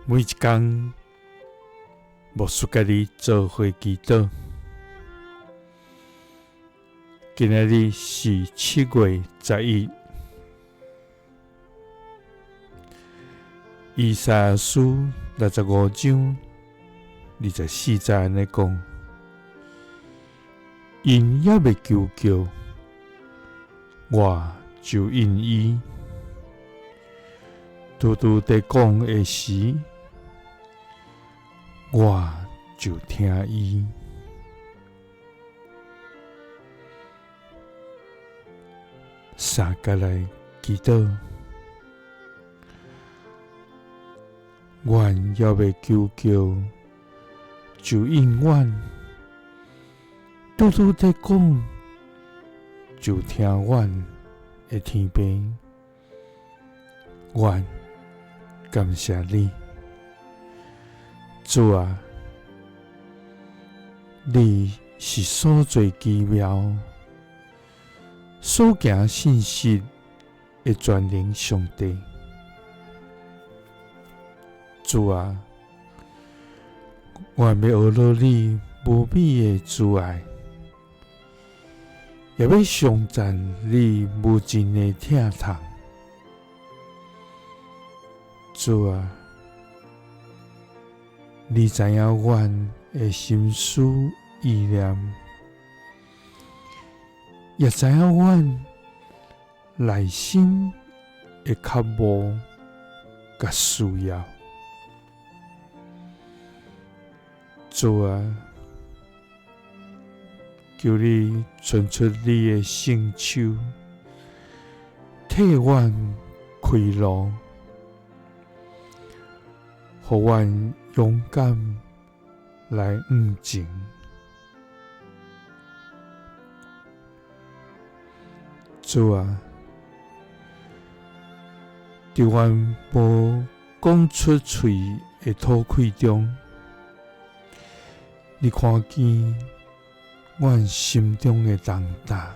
每一工，牧师佮你做伙祈祷。今仔日是7月11，以赛亚书65章24节按呢讲：𪜶犹未求叫，我就应伊；拄拄伫讲的时，我就听伊。三佮来祈祷，阮犹未求叫，就应阮；拄拄伫讲，就听阮的天父。阮感谢你，主啊，你是所做奇妙、所行信实的全能上帝。主啊，阮欲学落你无比的慈爱，也欲颂赞你无尽的疼痛。主啊，你知影阮的心思意念，也知影阮内心的渴慕佮需要。主啊，求你伸出你的圣手，替阮开路，予阮勇敢来向前。主啊，伫阮无讲出喙的吐气中，你看见阮心中的重担，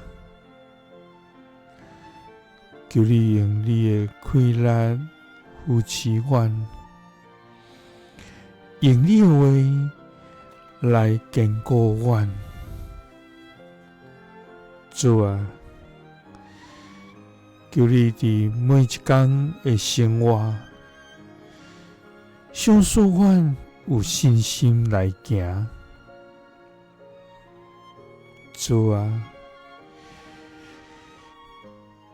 求你用你的气力扶持阮，用你的话来坚固阮。主啊，求你伫每一工的生活，赏赐阮有信心来行。主啊，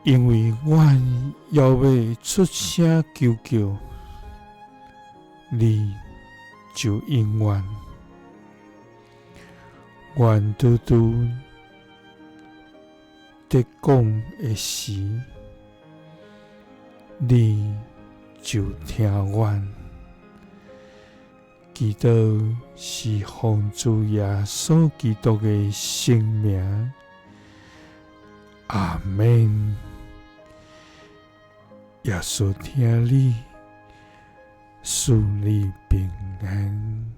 因为阮犹未出声求叫，你就应阮。阮拄拄伫讲的时，你就听阮。祈祷是奉主耶稣基督的圣名，阿们。耶稣疼你，赐你平安。